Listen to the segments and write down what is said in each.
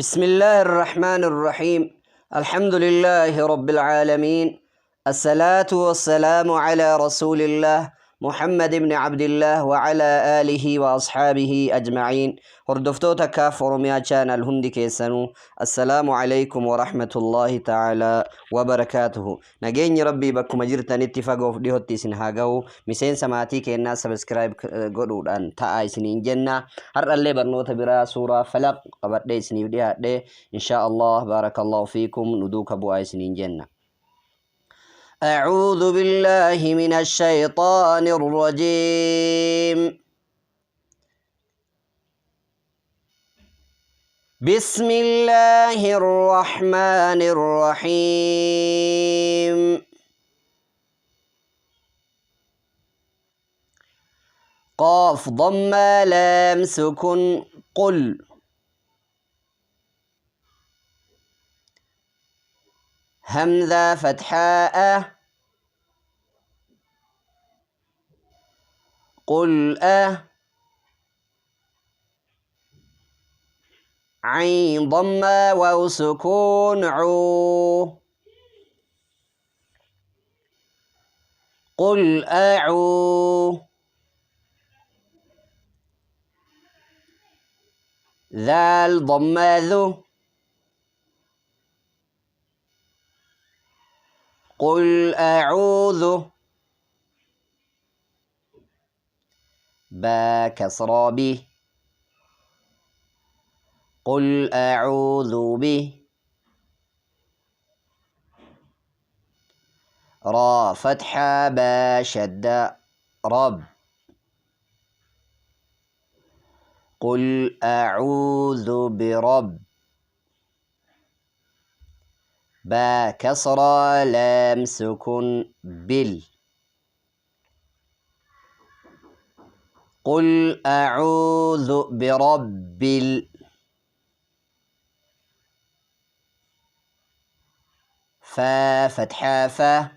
بسم الله الرحمن الرحيم الحمد لله رب العالمين الصلاة والسلام على رسول الله محمد بن عبد الله وعلى آله وأصحابه أجمعين. Hordoftoota Kaaf Oromiyaa Channel hundi keessanuu, Assalaamu Alaykum Warahmatullaahi Ta'aalaa Wabarakaatuhu. Nageenyi Rabbii bakkuma jirtanitti fagoof dhihootti isin haa gahu. Miseensa maatii keennaa subscribe godhuudhaan ta'aa isiniin jenna. Har'allee barnoota biraa suuraa Falaq qabadhee isiniif dhiyaadhe. Inshaa Allah, baarakallahu fiikum, nu duuka bu'aa isiniin jenna. أعوذ بالله من الشيطان الرجيم. بسم الله الرحمن الرحيم. قاف ضم لام سكن قل. همزة فتحاء قل أه. عين ضم واو سكون عو. قل أعو. ذال ضم ذو. قل أعوذ. با كسر به. قل أعوذ به. را فتحة با شد رب. قل أعوذ برب. با كسرة لام سكون بل. قل أعوذ برب ال. فا فتحة فا.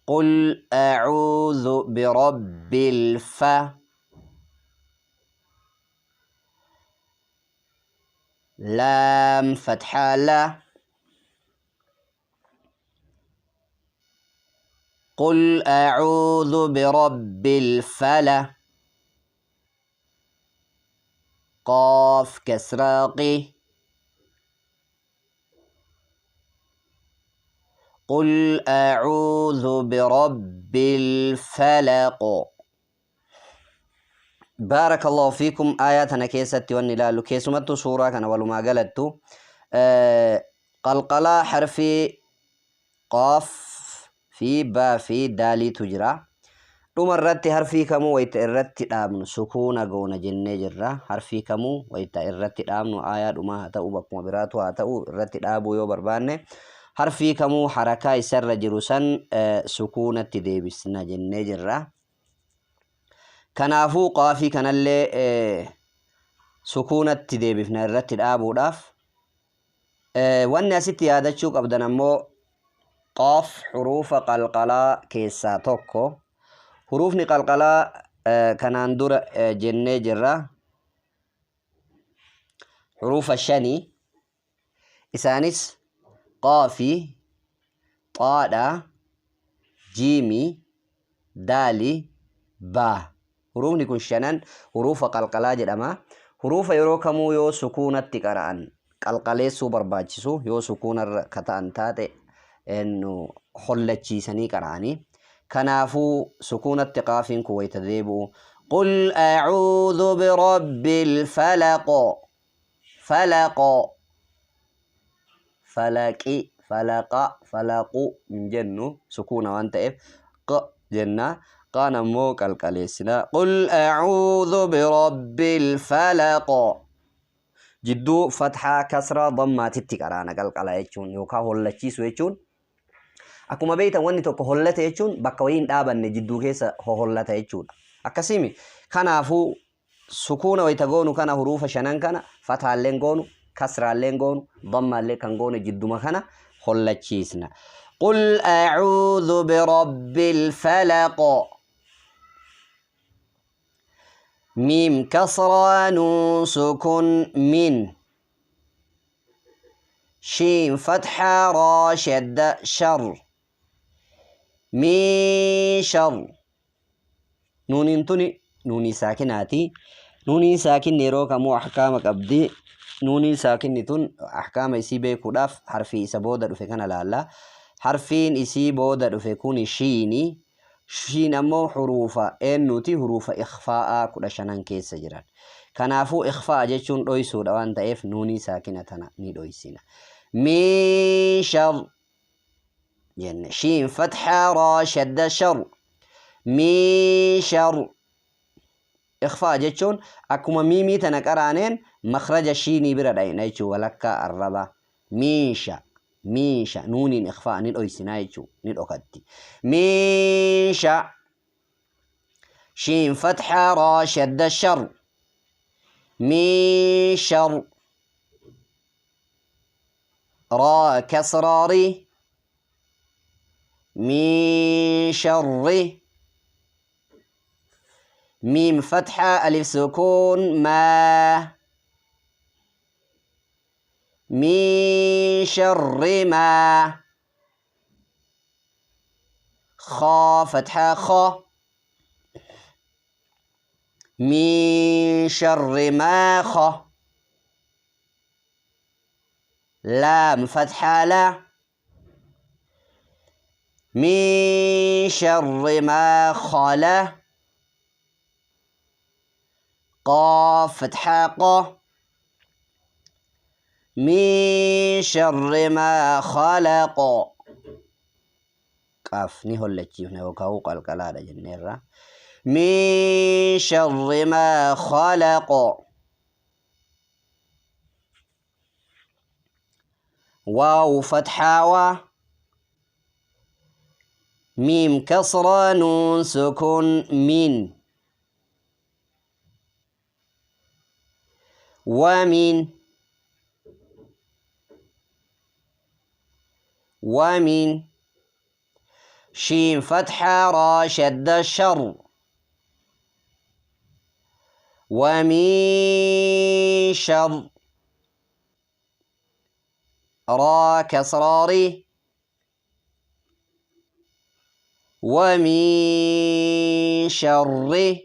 قل أعوذ برب الفا. لام فتحة لا. قل أعوذ برب الفلا. قاف كسرة قي. قل أعوذ برب الفلق. بارك الله فيكم. آيات أنا كيستي واني لالو كيسمتو سورة كان ولما قالتو قلقلة حرفي قاف في با في دالي تجرى. Dhuma irratti harfii kamuu wayita irratti dhaabnu sukuuna goona jennee jirra. Harfii kamuu wayita irratti dhaabnu, aayaa dhumaa haa ta'u, bakkuma biraatu haa ta'u, irratti dhaabuu yoo barbaanne harfii kamuu harakaa isarra jiru san sukuunatti deebisna jennee jirra. Kanaafuu qaafii kanallee sukuunatti deebifna irratti dhaabuudhaaf. Wanni asitti yaadachuu qabdan ammoo qaaf huruufa qalqalaa keessaa tokko. Huruufni qalqalaa kanaan dura jennee jirra. Huruufa shani. Isaanis qaafii, xaadha, jiimii, daalii, baa. Huruufni kun shanan huruufa qalqalaa jedhama. Huruufa yeroo kamuu yoo sukuunatti qara'an qalqaleessuu barbaachisu, yoo sukuunarra ka ta'an taate hollachiisanii qara'anii. Kanaafuu sukuunatti qaafiin kun wayita deebi'u. Qul a'uudhu birabbil falaq. Falaq. Falaqi. Falaqa. Falaqu hin jennu sukuuna waan ta'eef q jenna. Qaan ammoo qalqaleessina. Qul a'uudhu birabbil falaq. Jidduu fathaa kasraa dammaatitti qaraana qalqala jechuun yookaan hollachiisu jechuun. Akkuma beektan wanni tokko hollate jechuun bakka wayii hin dhaabanne, jidduu keessa hohollata jechuudha. Akkasimi kanaafuu sukuuna wayita goonu kana huruufa shanan kana fataalleen goonu, kasraalleen goonu, dammaallee kan goonu jidduma kana hollachiisna. Qul a'uudhu birabbil falaq. Miim kasraa nuun sukuun min. Shiin fathaa raa shadda shar. Min shar. Nuuniin tuni nuunii saakinaati. Nuuniin saakinni yeroo kamuu ahkaama qabdi. Nuuniin saakinni tun ahkaama isii beekuudhaaf harfii isa booda dhufe kana laalla. Harfiin isii booda dhufe kuni shiini. Shiin ammoo huruufa eenyuti? Huruufa ikhfaa'aa 15 keessa jiran. Kanaafuu ikhfaa'a jechuun dhoysuudha waan ta'eef nuunii saakina tana ni dhoysina. Min shar jenne. Shiin fathaa raa shadda shar. Min shar. Ikhfaa jechuun akkuma miimii tana qaraaneen makhraja shiinii bira dhayna jechuun walakkaa arrabaa. Minsha minsha nuuniin ikhfaa ni dhoysinaa jechuun ni dhokatti. Minsha shiin fathaa raa shadda shar. Min shar raa kasraa ri min sharri miim fathaa alif sukuun maa min sharri maa khaa fathaa kha min sharri maa kha laam fathaa laa min sharri maa khala qaaf fathaa qa min sharri maa khalaqa qaaf ni hollachiifna yookaan qalqalaadha jenneerra. Min sharri maa khalaqa waaw fathaa waa miim kasraa nuun sukuun min ومن ومن شين فتحة را شد الشر ومن شر را كسرة ري ومن شر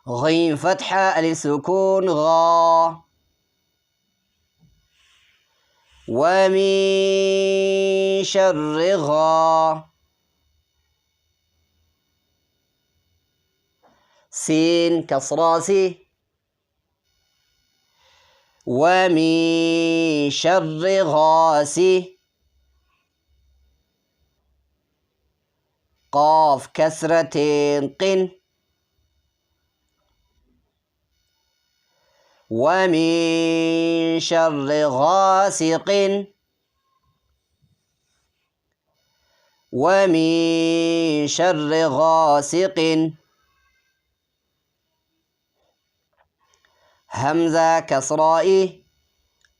غين فتحة ألف سكون غا ومن شر غا سين كسرة سي ومن شر غاسي قاف كسرتين قن ومن شر غاسق ومن شر غاسق همزة كسرة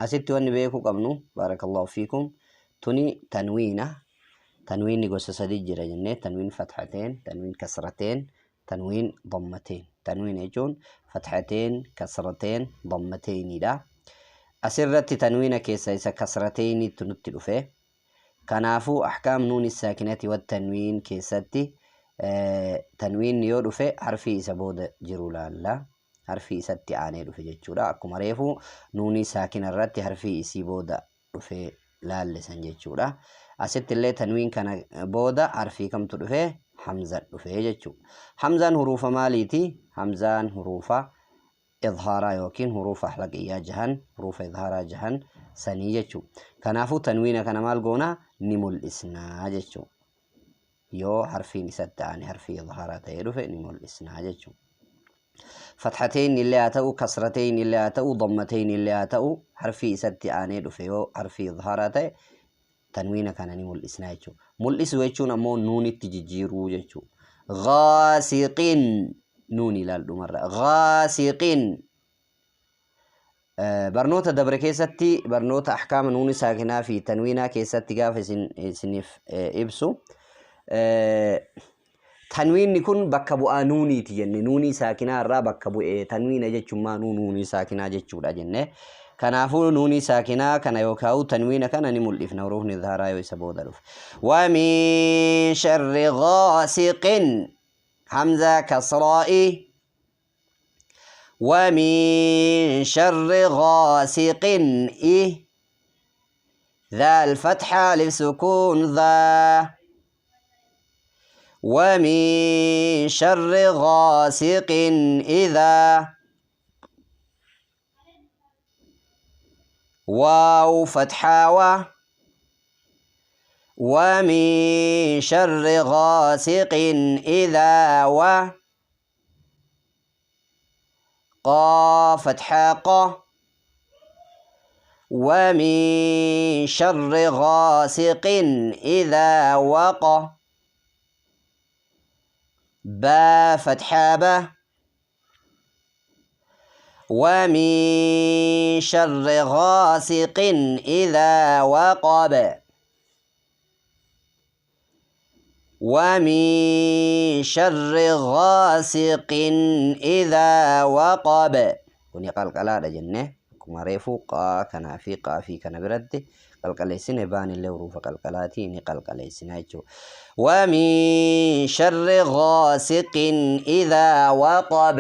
asitti wanni beekuu qabnu baarakallahu fiikum tuni tanwiina. Tanwiinni gosa sadi jira jennee: tanwiin fathateen, tanwiin kasrateen, tanwiin dammateen. Tanwiin jechuun fathateen, kasrateen, dammateenidha. Asirratti tanwiina keessa isa kasrateenitti nutti dhufe. Kanaafuu ahkaam nuuni saakinati wa tanwiin keessatti tanwiinni yoo dhufe harfii isa booda jiru laalla. Harfii isatti aanee dhufe jechuudha. Akkuma reefu nuunii saakina irratti harfii isii booda dhufe laallisan jechuudha. Asitti illee tanwiin kana booda harfii kamtu dhufe? Hamza dhufe jechuudha. Hamzaan huruufa maaliiti? Hamzaan huruufa idhaaraa yookiin huruufa ahlaqiyyaa jahan, huruufa idhaaraa jahan sanii jechuudha. Kanaafuu tanwiina kana maal goona? Ni mul'isnaa jechuudha. Yoo harfiin isatti aane harfii idhaaraa ta'ee dhufe ni mul'isnaa jechuudha. Fathateen illee haa ta'u, kasrateen illee haa ta'u, dammateen illee haa ta'u, harfii isatti aanee dhufe yoo harfii idhaaraa ta'e tanwiina kana ni mul'isnaa jechuudha. Mul'isu jechuun ammoo nuunitti jijjiiruu jechuudha. Ghaasiqin nuun ilaal dhumarra. Ghaasiqin barnoota dabre keessatti, barnoota ahkaama nuuni saakinaa fi tanwiinaa keessatti gaafa isiniif ibsu, Tanwiinni kun bakka bu'aa nuuniiti jenne. Nuunii saakinaa irraa bakka bu'ee tanwiina jechuun maanuu nuunii saakinaa jechuudha jenne. Kanaafuu nuunii saakinaa kana yookaan tanwiina kana ni mul'ifna huruufni izhaaraa yoo isa booda dhufe. Wa min sharri ghaasiqin hamza kasraa'i. Wa min sharri ghaasiqin i ذا الفتحة للسكون ذا. ومن شر غاسق إذا. واو فتحة و. ومن شر غاسق إذا و. قا فتحة ق. ومن شر غاسق إذا وق. با فتحة ب. ومن شر غاسق إذا وقب. ومن شر غاسق إذا وقب. Kuni qalqalaadha jenne akkuma reefu qaa kanaa fi qaafii kana biratti qalqaleessine baanillee hurufa qalqalaatii ni qalqaleessina jechuudha. ومن شر غاسق إذا وقب.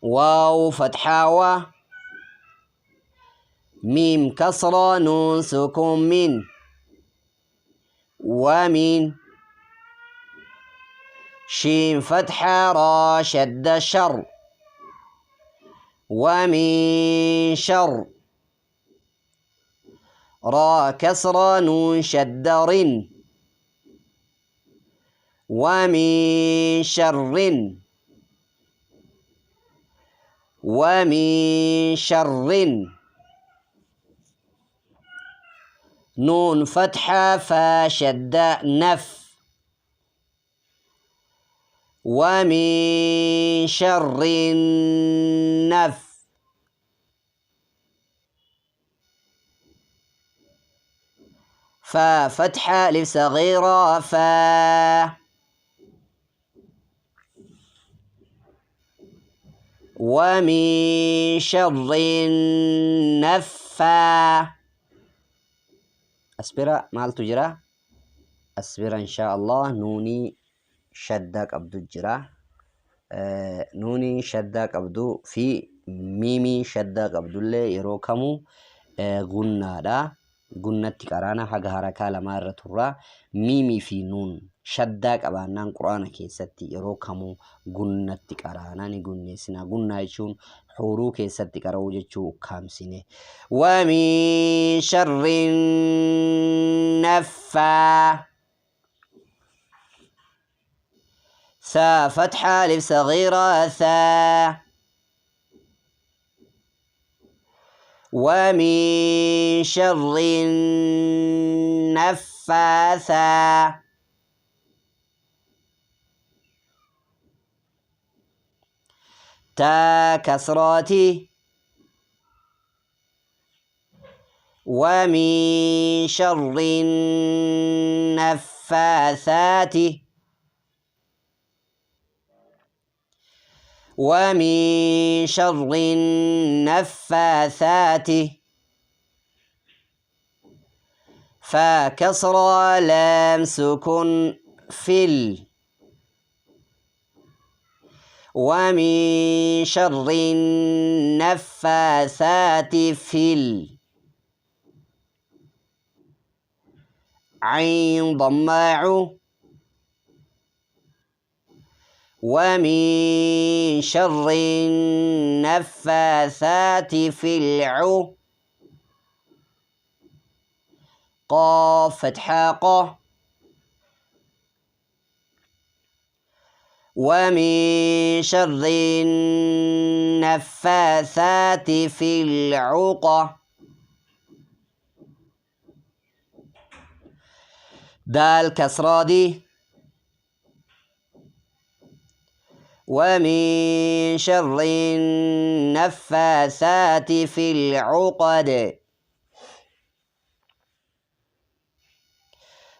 واو فتحة و. ميم كسرة نون سكون من. ومن. شين فتحة را شد شر. ومن شر. را كسرة نون شد رن. ومن شر. ومن شر. نون فتحة فا شد نف. ومن شر النف. فا فتحة ألف صغيرة فا. ومن شر النفا. أسبرا مالtu jira. Asbira insha Allah nuunii shaddaa qabdu jira. Nuunii shaddaa qabdu fi miimii shaddaa qabdullee yeroo kamuu gunnaadha. Gunnatti qaraana haga harakaa lamaa irra turra. Miimii fi nuun shaddaa qabaannaan quraana keessatti yeroo kamuu gunnatti qaraana ni gunneessina. Gunnaa jechuun huruu keessatti qara'uu jechuu ukkaamsine. ومن شر النفا. ثا فتحة ألف صغيرة ثا. ومن شر النفاثا. تا كسراتي. ومن شر النفاثات. ومن شر النفاثات. فا كسرة لام سكون فل. ومن شر النفاثات فل. عين ضماع. ومن شر النفاثات في العو. قاف فتحة ق. ومن شر النفاثات في العقد. دال كسرة دي. ومن شر النفاثات في العقد.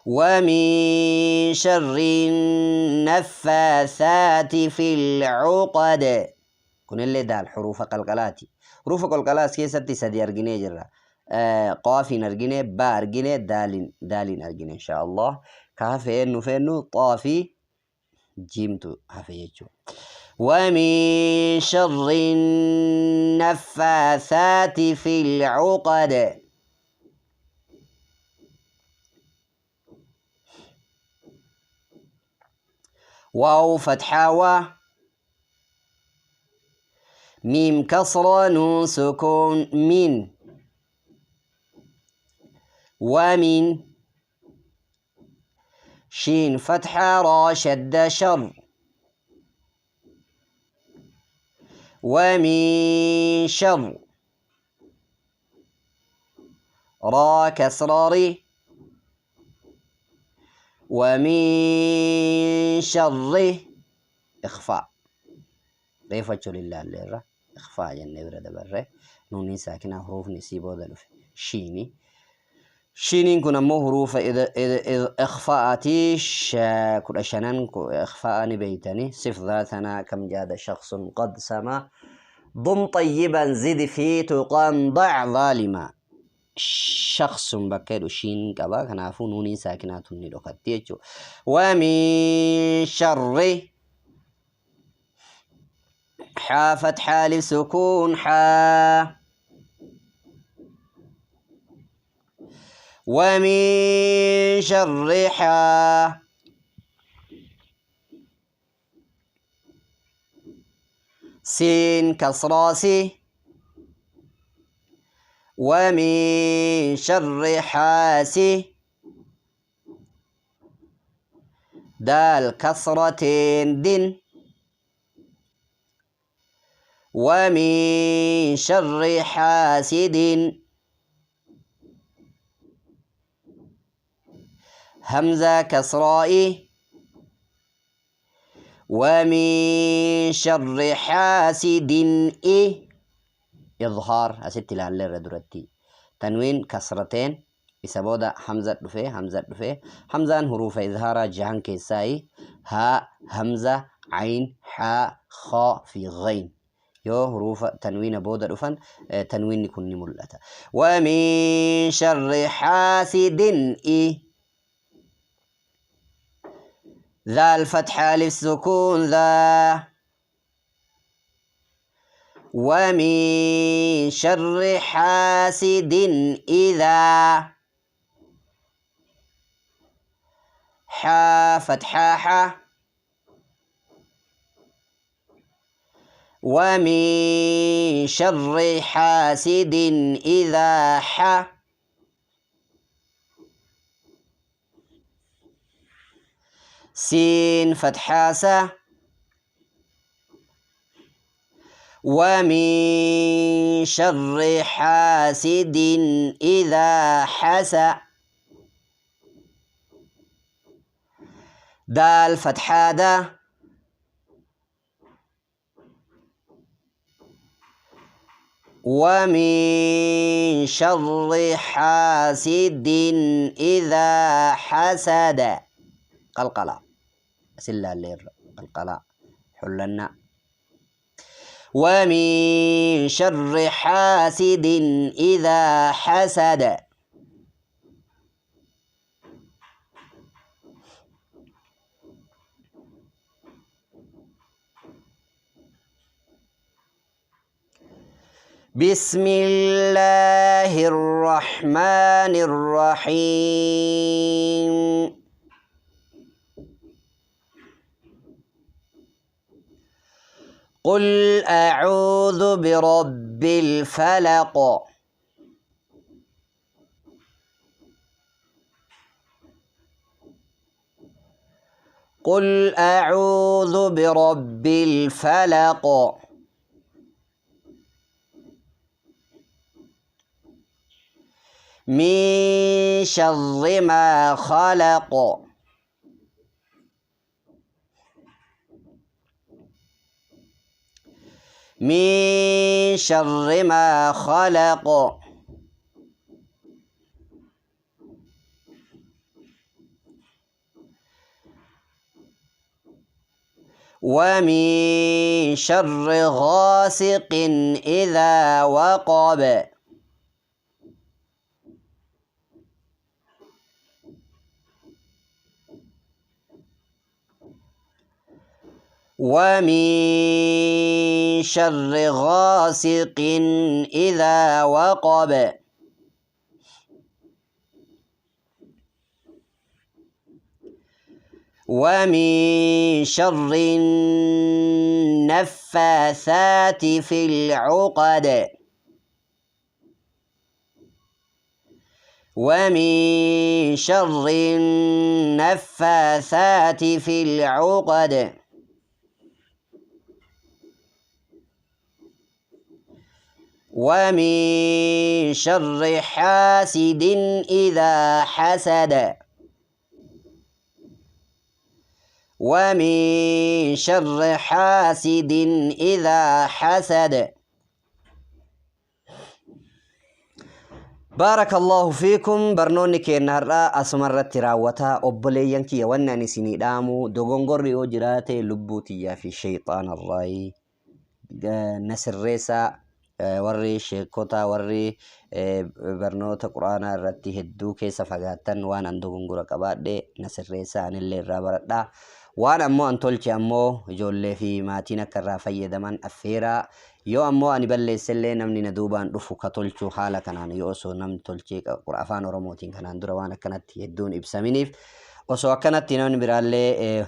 ومن شر النفاثات في العقد. Kunillee daal hurufa qalqalaati. Hurufa qalqalaa as keessatti sadi arginee jirra. Qaafiin argine, baa argine, daaliin argine insha Allah. Ka hafe eenyu feennu xaafii jiimtu hafe jechuudha. ومن شر النفاثات في العقد. واو فتحة و ميم كسرة نون سكون من ومن شين فتحة را شد شر ومن شر را كسرة ري ومن شر إخفاء ريفتشو لله الليرة إخفاء جنة دبره نوني ساكنة حروف نسيبو دلف شيني شينين كنا مو حروف إذا إخفاءاتي كل شنان إخفاء بيتني صف ذاتنا كم جاد شخص قد سما ضم طيبا زد في تقام ضع ظالما شخص بكير شين كبا كنافو نوني ساكنات ندوكتيجو ومن شر حا فتحة لسكون حا ومن شر حا سين كسرة سي ومن شر حاسي دال كسرتين دين ومن شر حاسد همزة كسراء ومن شر حاسد إيه إظهار أستي لعل درتي تنوين كسرتين إسابودا همزة دفه همزة دفه همزان حروف إظهار جهان كيساي ها همزة عين حاء خاء في غين يو حروف تنوين بودا دفن تنوين يكون ملأتا ومن شر حاسد إيه ذا الفتحة للسكون ذا ومن شر حاسد إذا حا فتحة حا ومن شر حاسد إذا حا سين فتحة سا ومن شر حاسد إذا حسد دال فتحة دا ومن شر حاسد إذا حسد قلقلة سلة اللير قلقلة حلنا ومن شر حاسد إذا حسد بسم الله الرحمن الرحيم. قل أعوذ برب الفلق قل أعوذ برب الفلق من شر ما خلق من شر ما خلق ومن شر غاسق إذا وقب. ومن شر غاسق إذا وقب. ومن شر النفاثات في العقد. ومن شر النفاثات في العقد. ومن شر حاسد إذا حسد. ومن شر حاسد إذا حسد. بارك الله فيكم. Barnoonni keenya har'aa asuma irratti raawwataa. Obboleeyyan kiyya, wanni ani isinii dhaamu, dogongorri yoo jiraate lubbuu tiyyaa fi sheexaanarraayi na sirreessaa. Warri sheekota, warri barnoota quraanaa irratti hedduu keessa fagaattan, waan an dogongora qabaadhe na sirreessaa, anillee irraa baradhaa. Waan ammoo an tolche ammoo ijoollee fi maatiin akka irraa fayyadaman affeeraa. Yoo ammoo ani balleessellee namni na duubaan dhufu ka tolchu haala kanaan yoo osoo namni tolchee afaan Oromootiin kanaan dura waan akkanatti hedduun ibsaminiif, osoo akkanatti namni biraallee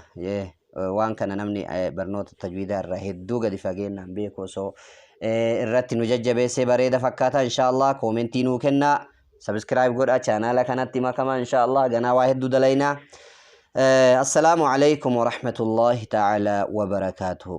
waan kana, namni barnoota tajwiidaa irraa hedduu gadi fageenyaan beeku osoo irratti nu jajjabeessee bareeda fakkaata. Inshaallah koomentii nuu kennaa, subscribe godhaa, chaanaala kanatti makamaa. Inshaallah ganaa waa hedduu dalaynaa. Assalaamu alaykum warahmatullahi ta'ala wabarakaatuhu.